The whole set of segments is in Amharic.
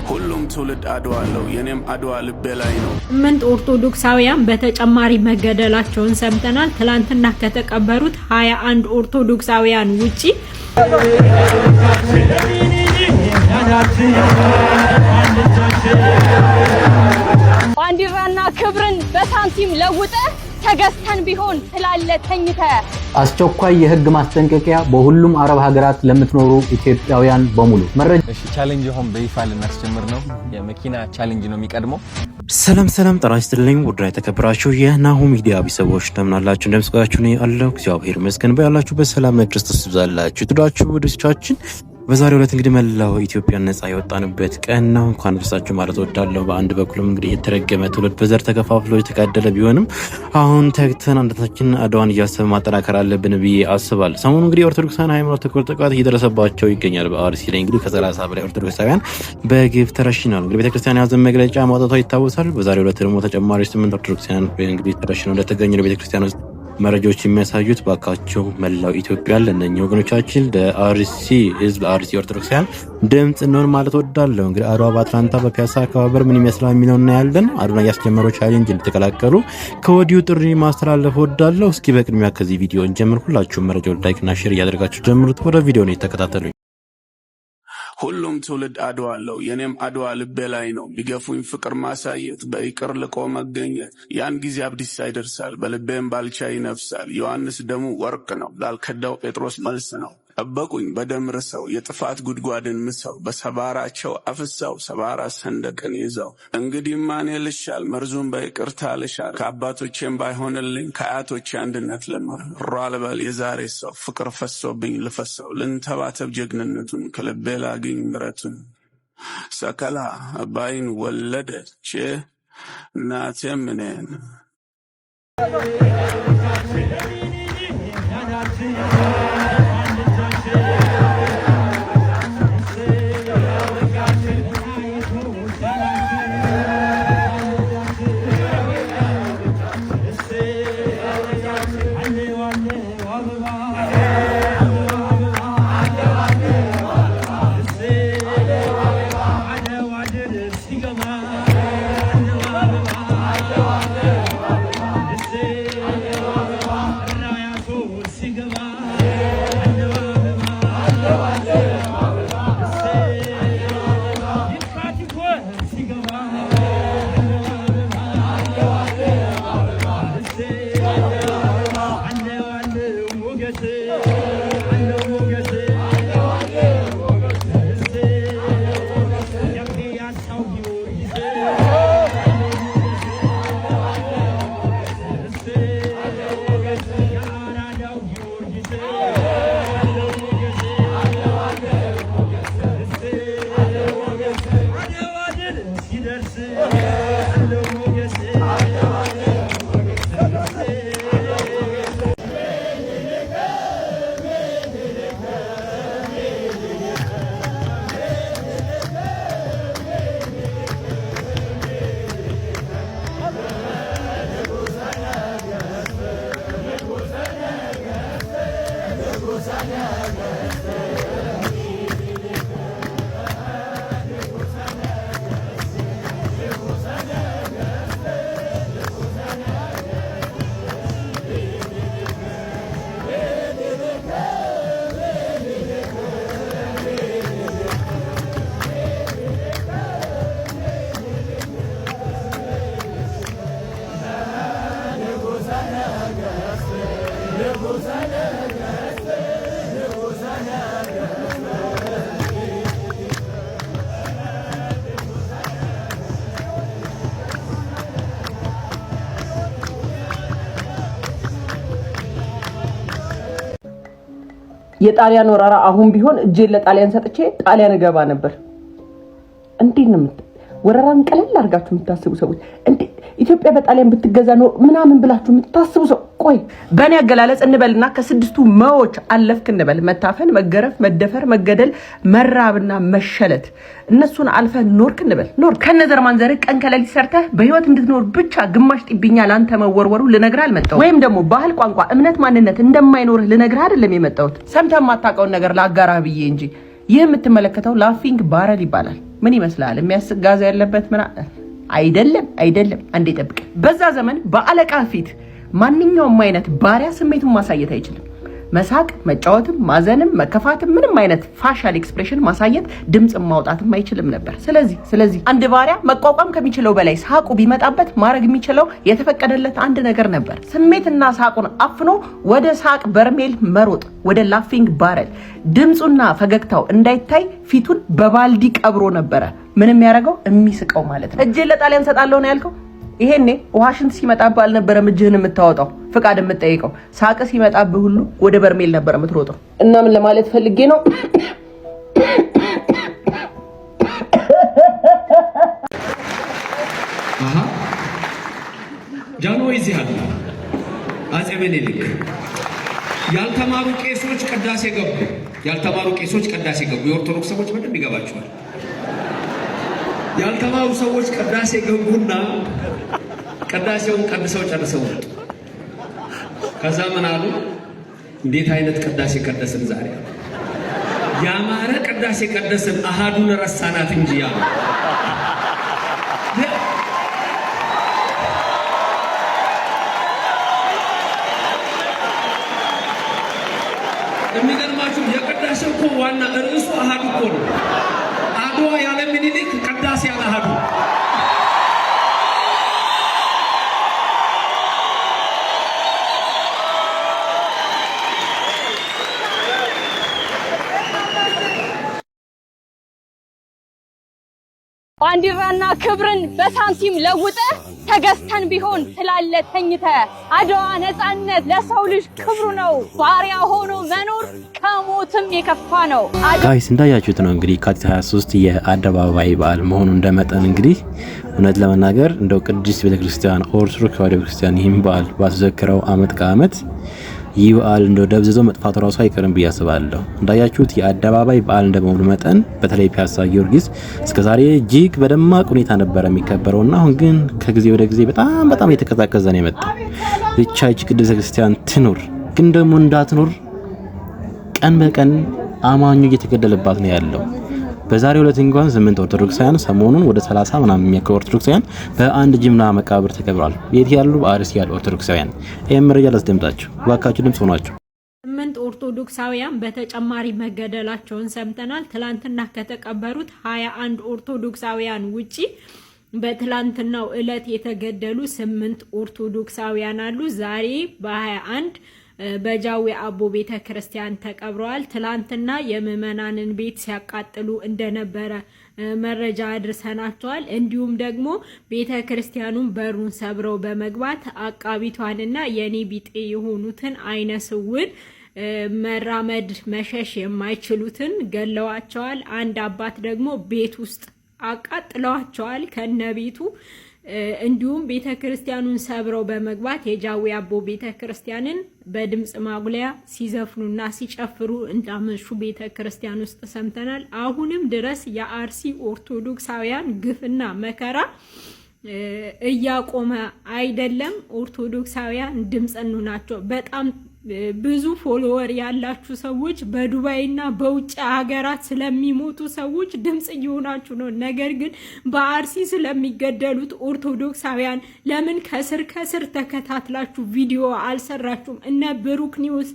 ሁሉም ትውልድ አድዋ አለው። የኔም አድዋ ልቤ ላይ ነው። 8 ኦርቶዶክሳውያን በተጨማሪ መገደላቸውን ሰምተናል። ትላንትና ከተቀበሩት 21 ኦርቶዶክሳውያን ውጪ ባንዲራና ክብርን በሳንቲም ለውጠ ተገዝተን ቢሆን ስላለ ተኝተ። አስቸኳይ የህግ ማስጠንቀቂያ በሁሉም አረብ ሀገራት ለምትኖሩ ኢትዮጵያውያን በሙሉ መረጃ። እሺ፣ challenge አሁን በይፋ ልናስጀምር ነው። የመኪና challenge ነው የሚቀድመው። ሰላም ሰላም፣ ጤና ይስጥልኝ ውድና የተከበራችሁ የናሁ ሚዲያ ቤተሰቦች፣ እንደምን አላችሁ? እንደምን ቆያችሁ? እኔ አለሁ፣ እግዚአብሔር ይመስገን። በያላችሁበት ሰላም ክርስቶስ ይብዛላችሁ። ትዳችሁ ወደቻችን በዛሬው ዕለት እንግዲህ መላው ኢትዮጵያ ነጻ የወጣንበት ቀን ነው። እንኳን ደረሳችሁ ማለት እወዳለሁ። በአንድ በኩልም እንግዲህ የተረገመ ትውልድ በዘር ተከፋፍሎ የተጋደለ ቢሆንም አሁን ተግተን አንድነታችን አድዋን እያሰብን ማጠናከር አለብን ብዬ አስባለሁ። ሰሞኑ እንግዲህ የኦርቶዶክሳውያን ሃይማኖት ተኮር ጥቃት እየደረሰባቸው ይገኛል። በአርሲ ላይ እንግዲህ ከ30 በላይ ኦርቶዶክሳውያን በግፍ ተረሽነዋል። እንግዲህ ቤተክርስቲያን የያዘን መግለጫ ማውጣቷ ይታወሳል። በዛሬው ዕለት ደግሞ ተጨማሪ 8 ኦርቶዶክሳውያን እንግዲህ ተረሽነው እንደተገኙ ቤተክርስቲያን ውስጥ መረጃዎች የሚያሳዩት። ባካቸው መላው ኢትዮጵያ ለእነኚህ ወገኖቻችን፣ ለአርሲ ህዝብ፣ ለአርሲ ኦርቶዶክሳውያን ድምፅ እንሆን ማለት ወዳለሁ። እንግዲህ አድዋ በአትላንታ በፒያሳ አከባበር ምን ይመስላል የሚለው እናያለን። አድዋ ያስጀመረው challenge እንድትቀላቀሉ ከወዲሁ ጥሪ ማስተላለፍ ወዳለሁ። እስኪ በቅድሚያ ከዚህ ቪዲዮ እንጀምር። ሁላችሁም መረጃውን like ና share እያደረጋችሁ ጀምሩት። ወደ ቪዲዮ ነው፣ ተከታተሉኝ። ሁሉም ትውልድ አድዋ አለው። የኔም አድዋ ልቤ ላይ ነው። ቢገፉኝ ፍቅር ማሳየት፣ በይቅር ልቆ መገኘት። ያን ጊዜ አብዲሳ ይደርሳል፣ በልቤም ባልቻ ይነፍሳል። ዮሐንስ ደሙ ወርቅ ነው፣ ላልከዳው ጴጥሮስ መልስ ነው። ጠበቁኝ በደም ርሰው፣ የጥፋት ጉድጓድን ምሰው፣ በሰባራቸው አፍሰው ሰባራ ሰንደቅን ይዘው። እንግዲህ ማን ልሻል? መርዙን በይቅርታ ልሻል። ከአባቶቼም ባይሆንልኝ ከአያቶቼ አንድነት ልምር። ሯ ልበል የዛሬ ሰው፣ ፍቅር ፈሶብኝ ልፈሰው፣ ልንተባተብ ጀግንነቱን፣ ከልቤ ላግኝ ምረቱን። ሰከላ አባይን ወለደች እናቴም እኔን። የጣሊያን ወረራ አሁን ቢሆን እጄን ለጣሊያን ሰጥቼ ጣሊያን እገባ ነበር። እንዴት ነው ወረራን ቀለል አድርጋችሁ የምታስቡ ሰዎች? ኢትዮጵያ በጣሊያን ብትገዛ ነው ምናምን ብላችሁ የምታስቡ ሰው፣ ቆይ በእኔ አገላለጽ እንበልና ከስድስቱ መዎች አለፍክ እንበል። መታፈን፣ መገረፍ፣ መደፈር፣ መገደል፣ መራብና መሸለት፣ እነሱን አልፈህ ኖርክ እንበል። ኖር ከነዘር ማንዘርህ ቀን ከሌሊት ሰርተህ በህይወት እንድትኖር ብቻ ግማሽ ጢብኛ ለአንተ መወርወሩ ልነግርህ አልመጣሁም። ወይም ደግሞ ባህል፣ ቋንቋ፣ እምነት፣ ማንነት እንደማይኖርህ ልነግርህ አይደለም የመጣሁት። ሰምተህ የማታውቀውን ነገር ላጋራህ ብዬ እንጂ። ይህ የምትመለከተው laughing barrel ይባላል። ምን ይመስላል? የሚያስቅ ጋዝ ያለበት ምና አይደለም፣ አይደለም። አንዴ ጠብቅ። በዛ ዘመን በአለቃ ፊት ማንኛውም አይነት ባሪያ ስሜቱን ማሳየት አይችልም። መሳቅ፣ መጫወትም፣ ማዘንም፣ መከፋትም ምንም አይነት facial expression ማሳየት ድምፅ ማውጣትም አይችልም ነበር። ስለዚህ አንድ ባሪያ መቋቋም ከሚችለው በላይ ሳቁ ቢመጣበት ማድረግ የሚችለው የተፈቀደለት አንድ ነገር ነበር። ስሜትና ሳቁን አፍኖ ወደ ሳቅ በርሜል መሮጥ፣ ወደ laughing barrel። ድምፁና ፈገግታው እንዳይታይ ፊቱን በባልዲ ቀብሮ ነበረ። ምን የሚያደርገው፣ የሚስቀው ማለት ነው። እጄን ለጣሊያን ሰጣለሁ ነው ያልከው። ይሄኔ ውሃ ሽንት ሲመጣብህ አልነበረም እጅህን የምታወጣው ፍቃድ የምትጠይቀው። ሳቅ ሲመጣብህ ሁሉ ወደ በርሜል ነበር የምትሮጠው። እና ምን ለማለት ፈልጌ ነው? ጃንሆይ እዚህ አሉ። አጼ ምኒልክ ያልተማሩ ቄሶች ቅዳሴ ገቡ። ያልተማሩ ቄሶች ቅዳሴ ገቡ። የኦርቶዶክስ ሰዎች በደንብ ይገባቸዋል። ያልተማሩ ሰዎች ቅዳሴ ገቡና ቅዳሴውን ቀድሰው ጨርሰው ወጡ። ከዛ ምን አሉ? እንዴት አይነት ቅዳሴ ቀደስን ዛሬ! ያማረ ቅዳሴ ቀደስን፣ አሃዱን ረሳናት እንጂ ያሉ። የሚገርማችሁ የቅዳሴው እኮ ዋና ርዕሱ አሃዱ እኮ ነው። አድዋ ያለ ምኒልክ፣ ቅዳሴ ያለ አሃዱ። ባንዲራና ክብርን በሳንቲም ለውጠ ተገዝተን ቢሆን ትላለ ተኝተ። አድዋ ነፃነት ለሰው ልጅ ክብሩ ነው። ባሪያ ሆኖ መኖር ከሞትም የከፋ ነው። Guys፣ እንዳያችሁት ነው እንግዲህ የካቲት 23 የአደባባይ በዓል መሆኑ እንደመጠን እንግዲህ እውነት ለመናገር እንደው ቅድስት ቤተክርስቲያን ኦርቶዶክስ ተዋሕዶ ቤተክርስቲያን ይህም በዓል ባስዘክረው አመት ከአመት ይህ በዓል እንደው ደብዝዞ መጥፋቱ ራሱ አይቀርም ብዬ አስባለሁ። እንዳያችሁት የአደባባይ በዓል እንደመሆኑ መጠን በተለይ ፒያሳ ጊዮርጊስ እስከዛሬ እጅግ በደማቅ ሁኔታ ነበረ የሚከበረውና አሁን ግን ከጊዜ ወደ ጊዜ በጣም በጣም እየተቀዛቀዘ ነው የመጣው። ብቻ ይህች ቅድስት ቤተክርስቲያን ትኑር፣ ግን ደግሞ እንዳትኖር ቀን በቀን አማኙ እየተገደለባት ነው ያለው። በዛሬው ዕለት እንኳን 8 ኦርቶዶክሳውያን፣ ሰሞኑን ወደ 30 ምናምን የሚያክሉ ኦርቶዶክሳውያን በአንድ ጅምላ መቃብር ተቀብረዋል። የት ያሉ? በአርሲ ያሉ ኦርቶዶክሳውያን። ይህም መረጃ ላስደምጣችሁ፣ እባካችሁ ድምጽ ሆኗቸው። 8 ኦርቶዶክሳውያን በተጨማሪ መገደላቸውን ሰምተናል። ትላንትና ከተቀበሩት 21 ኦርቶዶክሳውያን ውጪ በትላንትናው ዕለት የተገደሉ 8 ኦርቶዶክሳውያን አሉ። ዛሬ በ21 በጃዊ አቦ ቤተ ክርስቲያን ተቀብረዋል። ትላንትና የምዕመናንን ቤት ሲያቃጥሉ እንደነበረ መረጃ አድርሰናቸዋል። እንዲሁም ደግሞ ቤተ ክርስቲያኑን በሩን ሰብረው በመግባት አቃቢቷንና የኔ ቢጤ የሆኑትን አይነ ስውር መራመድ መሸሽ የማይችሉትን ገለዋቸዋል። አንድ አባት ደግሞ ቤት ውስጥ አቃጥለዋቸዋል ከነ ቤቱ። እንዲሁም ቤተ ክርስቲያኑን ሰብረው በመግባት የጃዊ አቦ ቤተ ክርስቲያንን በድምፅ ማጉሊያ ሲዘፍኑና ሲጨፍሩ እንዳመሹ ቤተ ክርስቲያን ውስጥ ሰምተናል። አሁንም ድረስ የአርሲ ኦርቶዶክሳውያን ግፍና መከራ እያቆመ አይደለም። ኦርቶዶክሳውያን ድምፅ ናቸው። በጣም ብዙ follower ያላችሁ ሰዎች በዱባይና በውጭ ሀገራት ስለሚሞቱ ሰዎች ድምፅ እየሆናችሁ ነው። ነገር ግን በአርሲ ስለሚገደሉት ኦርቶዶክሳውያን ለምን ከስር ከስር ተከታትላችሁ ቪዲዮ አልሰራችሁም? እነ ብሩክ ኒውስ፣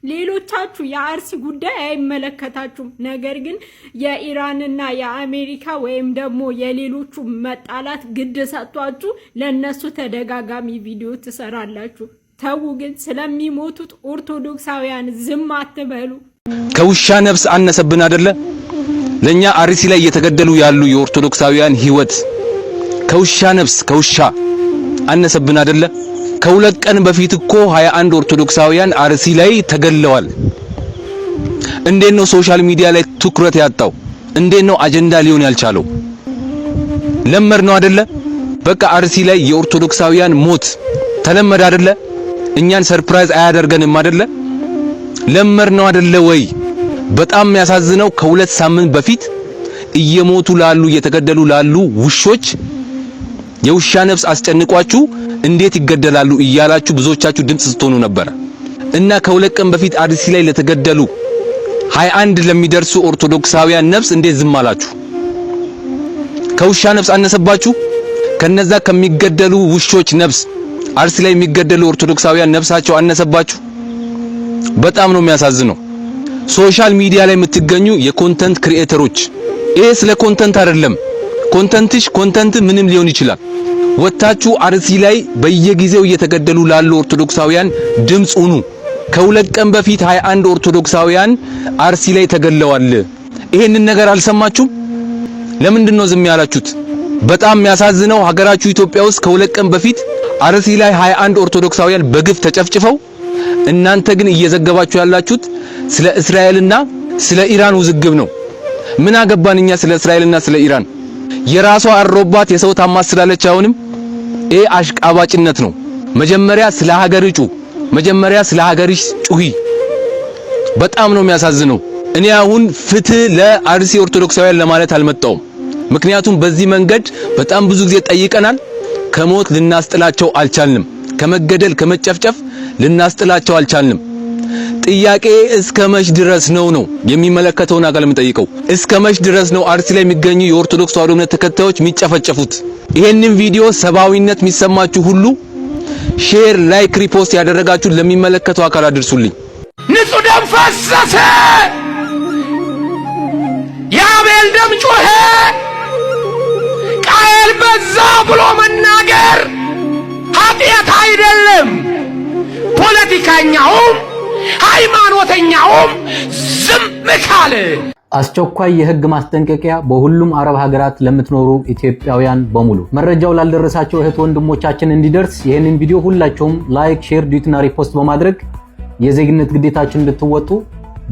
ሌሎቻችሁ የአርሲ ጉዳይ አይመለከታችሁም። ነገር ግን የኢራንና የአሜሪካ ወይም ደግሞ የሌሎቹ መጣላት ግድ ሰጥቷችሁ ለእነሱ ተደጋጋሚ ቪዲዮ ትሰራላችሁ። ተዉ ግን ስለሚሞቱት ኦርቶዶክሳውያን ዝም አትበሉ። ከውሻ ነፍስ አነሰብን አይደለ? ለኛ አርሲ ላይ እየተገደሉ ያሉ የኦርቶዶክሳውያን ህይወት ከውሻ ነፍስ ከውሻ አነሰብን አይደለ? ከሁለት ቀን በፊት እኮ 21 ኦርቶዶክሳውያን አርሲ ላይ ተገለዋል። እንዴት ነው social media ላይ ትኩረት ያጣው? እንዴት ነው አጀንዳ ሊሆን ያልቻለው? ለመድ ነው አይደለ? በቃ አርሲ ላይ የኦርቶዶክሳውያን ሞት ተለመደ አይደለ? እኛን surprise አያደርገንም አይደለ? ለመድ ነው አይደለ ወይ? በጣም የሚያሳዝነው ከሁለት ሳምንት በፊት እየሞቱ ላሉ እየተገደሉ ላሉ ውሾች የውሻ ነፍስ አስጨንቋችሁ እንዴት ይገደላሉ እያላችሁ ብዙዎቻችሁ ድምጽ ስትሆኑ ነበር። እና ከሁለት ቀን በፊት አርሲ ላይ ለተገደሉ 21 ለሚደርሱ ኦርቶዶክሳውያን ነፍስ እንዴት ዝም አላችሁ? ከውሻ ነፍስ አነሰባችሁ? ከነዛ ከሚገደሉ ውሾች ነፍስ፣ አርሲ ላይ የሚገደሉ ኦርቶዶክሳውያን ነፍሳቸው አነሰባችሁ? በጣም ነው የሚያሳዝነው። Social media ላይ የምትገኙ የ content creator ኦች፣ ይሄ ስለ content አይደለም። Content ሽ content ምንም ሊሆን ይችላል። ወጥታችሁ አርሲ ላይ በየጊዜው እየተገደሉ ላሉ ኦርቶዶክሳውያን ድምፅ ሁኑ። ከ2 ቀን በፊት 21 ኦርቶዶክሳውያን አርሲ ላይ ተገለዋል። ይሄንን ነገር አልሰማችሁም? ለምንድን ነው ዝም ያላችሁት? በጣም የሚያሳዝነው ሀገራችሁ ኢትዮጵያ ውስጥ ከ2 ቀን በፊት አርሲ ላይ 21 ኦርቶዶክሳውያን በግፍ ተጨፍጭፈው እናንተ ግን እየዘገባችሁ ያላችሁት ስለ እስራኤልና ስለ ኢራን ውዝግብ ነው። ምን አገባን እኛ ስለ እስራኤልና ስለ ኢራን? የራሷ አሮባት የሰው ታማስላለች። አይሆንም። ይሄ አሽቃባጭነት ነው። መጀመሪያ ስለ ሀገር ጩህ። መጀመሪያ ስለ ሀገርሽ ጩሂ። በጣም ነው የሚያሳዝነው። እኔ አሁን ፍትህ ለአርሲ ኦርቶዶክሳውያን ለማለት አልመጣሁም። ምክንያቱም በዚህ መንገድ በጣም ብዙ ጊዜ ጠይቀናል። ከሞት ልናስጥላቸው አልቻልንም። ከመገደል፣ ከመጨፍጨፍ ልናስጥላቸው አልቻልንም። ጥያቄ እስከ መች ድረስ ነው የሚመለከተውን አካል የምጠይቀው። እስከ መች ድረስ ነው አርሲ ላይ የሚገኙ የኦርቶዶክስ ተዋሕዶ እምነት ተከታዮች የሚጨፈጨፉት? ይሄንን ቪዲዮ ሰብአዊነት የሚሰማችሁ ሁሉ share፣ like፣ repost ያደረጋችሁ ለሚመለከተው አካል አድርሱልኝ። ንጹህ ደም ፈሰሰ። የአቤል ደም ጮኸ። ቃየል በዛ ብሎ መናገር ኃጢአት አይደለም። ፖለቲከኛውም ሃይማኖተኛውም ዝም ካለ አስቸኳይ የህግ ማስጠንቀቂያ በሁሉም አረብ ሀገራት ለምትኖሩ ኢትዮጵያውያን በሙሉ። መረጃው ላልደረሳቸው እህት ወንድሞቻችን እንዲደርስ ይህንን ቪዲዮ ሁላችሁም like፣ share፣ duet ና repost በማድረግ የዜግነት ግዴታችሁን እንድትወጡ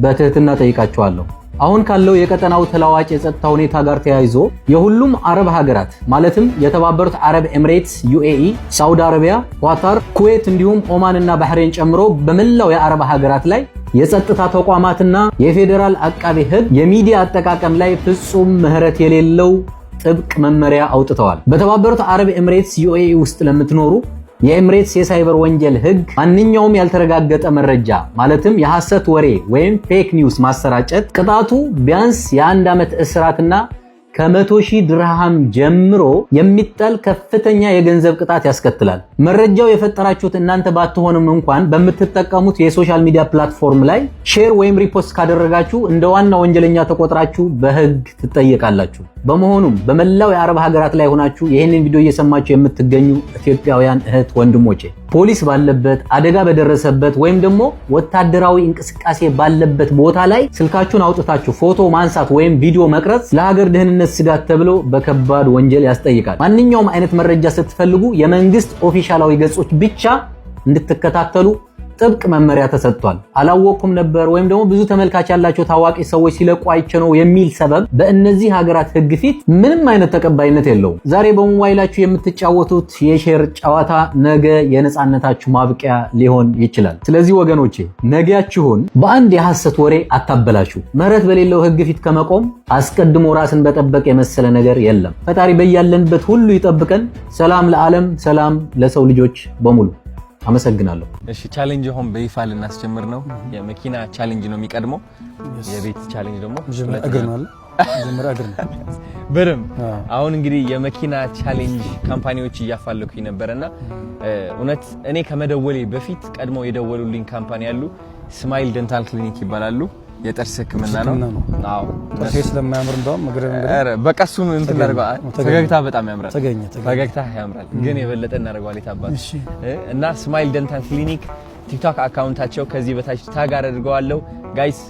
በትህትና ጠይቃችኋለሁ። አሁን ካለው የቀጠናው ተለዋዋጭ የጸጥታ ሁኔታ ጋር ተያይዞ የሁሉም አረብ ሀገራት ማለትም የተባበሩት አረብ ኤምሬትስ UAE፣ ሳውዲ አረቢያ፣ ኳታር፣ ኩዌት እንዲሁም ኦማን እና ባህሬን ጨምሮ በመላው የአረብ ሀገራት ላይ የጸጥታ ተቋማትና የፌዴራል አቃቤ ሕግ የሚዲያ አጠቃቀም ላይ ፍጹም ምህረት የሌለው ጥብቅ መመሪያ አውጥተዋል። በተባበሩት አረብ ኤምሬትስ UAE ውስጥ ለምትኖሩ የኤምሬትስ የሳይበር ወንጀል ሕግ ማንኛውም ያልተረጋገጠ መረጃ ማለትም የሐሰት ወሬ ወይም fake news ማሰራጨት ቅጣቱ ቢያንስ የ1 ዓመት እስራትና ከ100,000 ድርሃም ጀምሮ የሚጣል ከፍተኛ የገንዘብ ቅጣት ያስከትላል። መረጃው የፈጠራችሁት እናንተ ባትሆንም እንኳን በምትጠቀሙት የ social media platform ላይ share ወይም repost ካደረጋችሁ እንደ ዋና ወንጀለኛ ተቆጥራችሁ በህግ ትጠየቃላችሁ። በመሆኑም በመላው የአረብ ሀገራት ላይ ሆናችሁ ይህንን ቪዲዮ እየሰማችሁ የምትገኙ ኢትዮጵያውያን እህት ወንድሞቼ፣ ፖሊስ ባለበት፣ አደጋ በደረሰበት ወይም ደግሞ ወታደራዊ እንቅስቃሴ ባለበት ቦታ ላይ ስልካችሁን አውጥታችሁ ፎቶ ማንሳት ወይም ቪዲዮ መቅረጽ ለሀገር ደህንነት ስጋት ተብሎ በከባድ ወንጀል ያስጠይቃል። ማንኛውም አይነት መረጃ ስትፈልጉ የመንግስት ኦፊሻላዊ ገጾች ብቻ እንድትከታተሉ ጥብቅ መመሪያ ተሰጥቷል። አላወቅኩም ነበር ወይም ደግሞ ብዙ ተመልካች ያላቸው ታዋቂ ሰዎች ሲለቁ አይቼ ነው የሚል ሰበብ በእነዚህ ሀገራት ሕግ ፊት ምንም አይነት ተቀባይነት የለውም። ዛሬ በሞባይላችሁ የምትጫወቱት የ share ጨዋታ ነገ የነፃነታችሁ ማብቂያ ሊሆን ይችላል። ስለዚህ ወገኖቼ፣ ነገያችሁን በአንድ የሐሰት ወሬ አታበላሹ። ምህረት በሌለው ሕግ ፊት ከመቆም አስቀድሞ ራስን መጠበቅ የመሰለ ነገር የለም። ፈጣሪ በያለንበት ሁሉ ይጠብቀን። ሰላም ለዓለም፣ ሰላም ለሰው ልጆች በሙሉ። አመሰግናለሁ። እሺ፣ challenge አሁን በይፋ ልናስጀምር ነው። የመኪና challenge ነው የሚቀድመው። የቤት challenge ደግሞ እግር ነው አለ፣ መጀመሪያ እግር ነው። በደንብ። አሁን እንግዲህ የመኪና challenge company ዎች እያፈላለኩኝ ነበረና እውነት እኔ ከመደወሌ በፊት ቀድመው የደወሉልኝ company ያሉ Smile Dental Clinic ይባላሉ። የጥርስ ሕክምና ነው። አዎ። ጥርሴ ስለማያምር እንደውም እግር ኧረ በቃ እሱን እንትን እናደርገዋለን። ፈገግታ በጣም ያምራል። ተገኘ። ፈገግታ ያምራል፣ ግን የበለጠ እናደርገዋለን። የታባት እና Smile Dental Clinic TikTok account ኣቸው ከዚህ በታች tag አደርገዋለሁ። Guys፣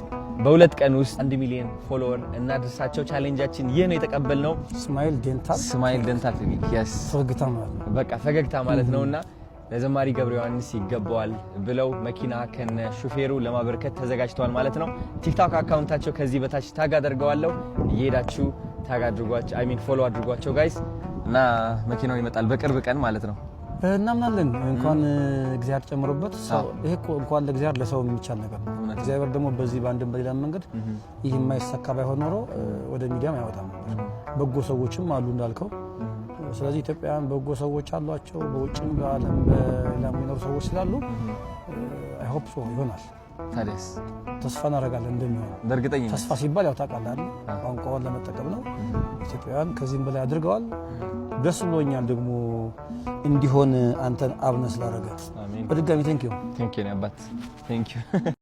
በ2 ቀን ውስጥ 1 ሚሊዮን follower እናድርሳቸው። Challenge ኣችን ይህ ነው የተቀበልነው። Smile Dental Smile Dental Clinic፣ yes። ፈገግታ ማለት ነው። በቃ ፈገግታ ማለት ነውና ለዘማሪ ገብረ ዮሐንስ ይገባዋል ብለው መኪና ከነ ሹፌሩ ለማበርከት ተዘጋጅተዋል ማለት ነው። TikTok account ኣቸው ከዚህ በታች tag አደርገዋለሁ። እየሄዳችሁ tag አድርጓቸው፣ I mean follow አድርጓቸው guys። እና መኪናው ይመጣል በቅርብ ቀን ማለት ነው። እናምናለን። እንኳን እግዚአብሔር ጨምሮበት ሰው ይሄ እኮ እንኳን ለእግዚአብሔር ለሰው የሚቻል ነገር ነው። እግዚአብሔር ደግሞ በዚህ በአንድም በሌላ መንገድ ይህ የማይሳካ ባይሆን ኖሮ ወደ ሚዲያም አይወጣም ነበር። በጎ ሰዎችም አሉ እንዳልከው። ስለዚህ ኢትዮጵያውያን በጎ ሰዎች አሏቸው። በውጭም በዓለም በሌላ የሚኖሩ ሰዎች ስላሉ I hope so ይሆናል። ታዲያስ? ተስፋ እናደርጋለን እንደሚሆን። በእርግጠኝነት። ተስፋ ሲባል ያው ታውቃለህ አይደል? ቋንቋውን ለመጠቀም ነው። ኢትዮጵያውያን ከዚህም በላይ አድርገዋል። ደስ ብሎኛል ደግሞ እንዲሆን አንተን አብነ ስላደረገ። አሜን። በድጋሚ thank you። Thank you አባት፣ thank you።